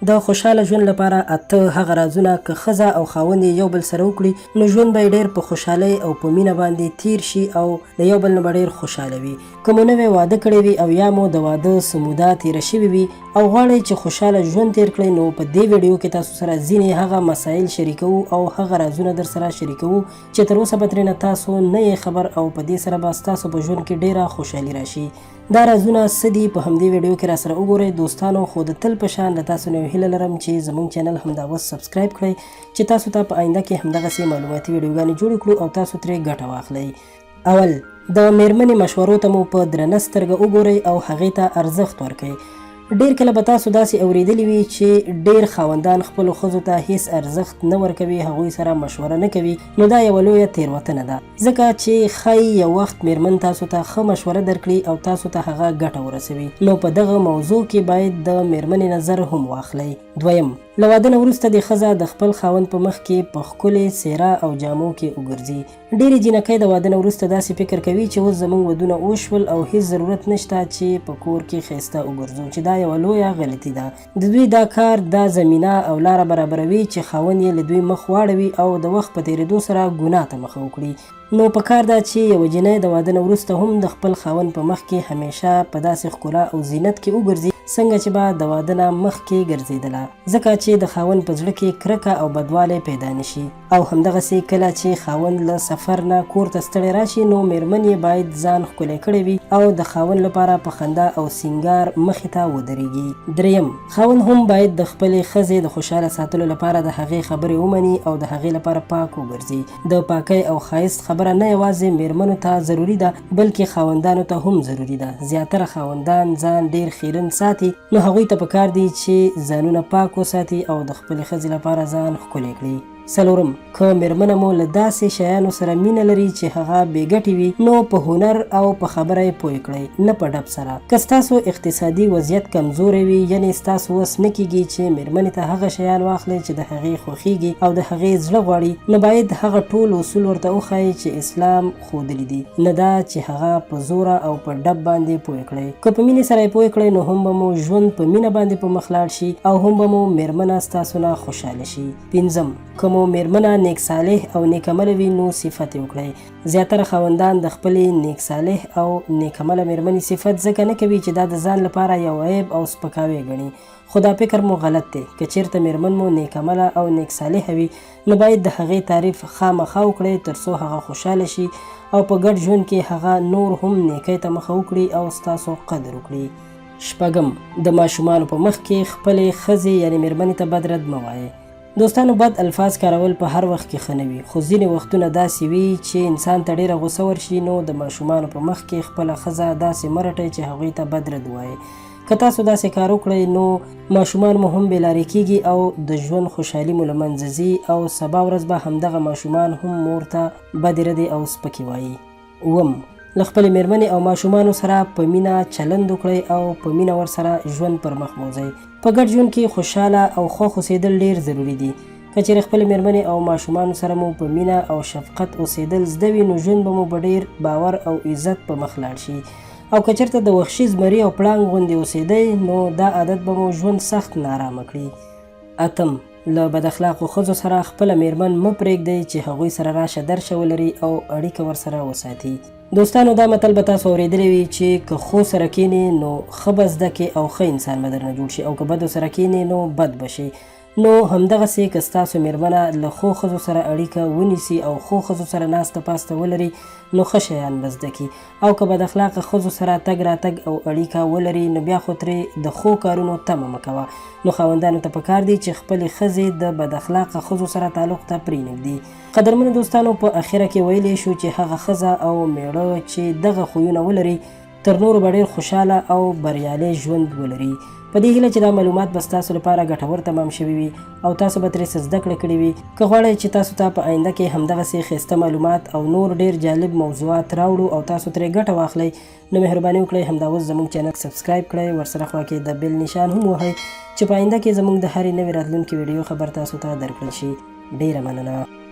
د خوشحاله ژوند لپاره اته هغه رازونه که ښځه او خاوند یې یو بل سره وکړي نو ژوند به یې ډېر په خوشحالۍ او په مینه باندې تېر شي او له یو بل نه به ډېر خوشحاله وي. که مو نوی واده کړی وي او یا مو د واده څه موده تېره شوې وي او غواړئ چې خوشحاله ژوند تېر کړئ نو په دې ویډیو کې تاسو سره ځینې هغه مسایل شریکوو او هغه رازونه درسره شریکوو چې تر اوسه به ترېنه تاسو نه یئ خبر او په دې سره به ستاسو په ژوند کې ډېره خوشحالي راشي. دا رازونه څه دي په همدې ویډیو کې راسره وګورئ دوستانو خو د تل په شان له تاسو نه یو هیله لرم چې زمونږ چینل همدا اوس سبسکرایب کړئ چې تاسو ته په آینده کې همدغسې معلوماتي ویډیوګانې جوړې کړو او تاسو ترې ګټه واخلئ. اول، د میرمنې مشورو ته مو په درنه سترګه وګورئ او هغې ته ارزښت ورکړئ. ډیر کله به تاسو داسې اوریدلي وي چې ډیر خاوندان خپلو ښځو ته هیڅ ارزښت نه ورکوي، هغوی سره مشوره نه کوي، نو دا یوه لویه تیروتنه ده، ځکه چې ښايي یو وخت میرمن تاسو ته ښه مشوره درکړي او تاسو ته هغه ګټه ورسوي، نو په دغه موضوع کې باید د میرمنې نظر هم واخلئ. دویم، له واده نه وروسته دې ښځه د خپل خاوند په مخ کې په ښکلې څیره او جامو کې وګرځي. ډېرې جینکۍ د واده نه وروسته داسې فکر کوي چې اوس زمونږ ودونه وشول او هیڅ ضرورت نشته چې په کور کې ښایسته وګرځو چې دا یوه لویه غلطي ده. د دوی دا کار دا زمینه او لاره برابروي چې خاوند یې له دوی مخ واړوي او د وخت په تېرېدو سره ګناه ته مخه وکړي. نو په کار ده چې یوه جینۍ د واده نه وروسته هم د خپل خاوند په مخ کې همیشه په داسې ښکلا او زینت کې وګرځي څنګه چې به د واده نه مخکې ګرځېدله ځکه چې د خاوند په زړه کې کرکه او بدوالی پیدا نشي. او همدغسې کله چې خاوند له سفر نه کور ته ستړی راشي نو مېرمن یې باید ځان ښکلی کړی وي او د خاوند لپاره په خندا او سینګار مخې ته ودرېږي. درېیم، خاوند هم باید د خپلې ښځې د خوشحاله ساتلو لپاره د هغې خبرې ومني او د هغې لپاره پاک وګرځي. د پاکۍ او ښایست خبره نه یوازې مېرمنو ته ضروري ده بلکې خاوندانو ته هم ضروري ده. زیاتره خاوندان ځان ډېر خیرن ساتي نو هغوی ته پکار دي چې ځانونه پاک وساتي او د خپلې ښځې لپاره ځان ښکلی کړي. څلورم، که مېرمنه مو له داسې شیانو سره مینه لري چې هغه بې ګټې وي، نو په هنر او په خبره یې پوه کړئ، نه په ډب سره. که ستاسو اقتصادي وضعیت کمزوری وي، یعنې ستاسو وس نه کېږي چې مېرمنې ته هغه شیان واخلئ چې د هغې خوښېږي او د هغې زړه غواړي، نو باید هغه ټول اصول ورته وښایئ چې اسلام ښودلي دي، نه دا چې هغه په زوره او په ډب باندې پوه کړئ. که په مینې سره یې پوه کړئ، نو هم به مو ژوند په مینه باندې په مخ لاړ شي او هم به مو مېرمنه ستاسو نه خوشحاله شي. پنځم، که مو مېرمنه نېک صالح او نېک عمله وي نو صفت یې وکړئ. زیاتره خاوندان د خپلې نېک صالح او نېک عمله مېرمنې صفت ځکه نه کوي چې دا د ځان لپاره یو عیب او سپکاوی ګڼي. خو دا فکر مو غلط دی. که چېرته مېرمن مو نېک عمله او نېک صالحه وي نو باید د هغې تعریف خامخا وکړئ تر څو هغه خوشحاله شي او په ګډ ژوند کې هغه نور هم نېکۍ ته مخه وکړي او ستاسو قدر وکړي. شپږم، د ماشومانو په مخ کې خپلې ښځې یعنې مېرمنې ته بد رد مه وایئ. دوستانو بد الفاظ کارول په هر وخت کې ښه نه وي، خو ځینې وختونه داسې وي چې انسان ته ډېره غوسه ورشي نو د ماشومانو په مخ کې خپله ښځه داسې مه رټئ چې هغوی ته بد رد ووایئ. که تاسو داسې کار وکړئ نو ماشومان مو هم بې لارې کېږي او د ژوند خوشحالي مو له منځه ځي او سبا ورځ به همدغه ماشومان هم مور ته بدې ردې او سپکې وایي. اووم، له خپلې مېرمنې او ماشومانو سره په مینه چلند وکړئ او په مینه ورسره ژوند پر مخ بوځئ. په ګډ ژوند کې خوشحاله او خوښ اوسېدل ډېر ضروري دي. که چېرې خپلې مېرمنې او ماشومانو سره مو په مینه او شفقت اوسېدل زده وي نو ژوند به مو په ډېر باور او عزت په مخ لاړ شي او که چېرته د وحشي زمري او پړانګ غوندې اوسېدئ نو دا عادت به مو ژوند سخت ناارامه کړي. اتم، له بد اخلاقو ښځو سره خپله مېرمن مه پرېږدئ چې هغوی سره راشه درشه ولري او اړیکه ورسره وساتي. دوستانو دا متل به تاسو اورېدلی وي چې که ښو سره کېنې نو ښه به زده کې او ښه انسان به درنه جوړ شي او که بدو سره کېنې نو بد به شې. نو همدغسې که ستاسو مېرمنه له ښو ښځو سره اړیکه ونیسي او ښو ښځو سره ناسته پاسته ولري نو ښه شیان به زده کړي او که بد اخلاقه ښځو سره تګ راتګ او اړیکه ولري نو بیا خو ترې د ښو کارونو تمه مه کوه. نو خاوندانو ته پکار دي چې خپلې ښځې د بد اخلاقه ښځو سره تعلق ته پرېنږدي. قدرمنو دوستانو په اخره کې ویلی شو چې هغه ښځه او مېړه چې دغه خویونه ولري تر نورو به ډېر خوشحاله او بریالی ژوند ولري. په دې هیله چې دا معلومات به ستاسو لپاره ګټور تمام شوي وي او تاسو به ترې څه زده کړه کړې وي. که غواړئ چې تاسو ته په آینده کې همدغسې ښایسته معلومات او نور ډېر جالب موضوعات راوړو او تاسو ترې ګټه واخلئ نو مهرباني وکړئ همدا اوس زموږ چینل سبسکرایب کړئ، ورسره خوا کې د بیل نشان هم ووهئ چې په آینده کې زموږ د هرې نوې راتلونکې ویډیو خبر تاسو ته درکړل شي. ډېره مننه.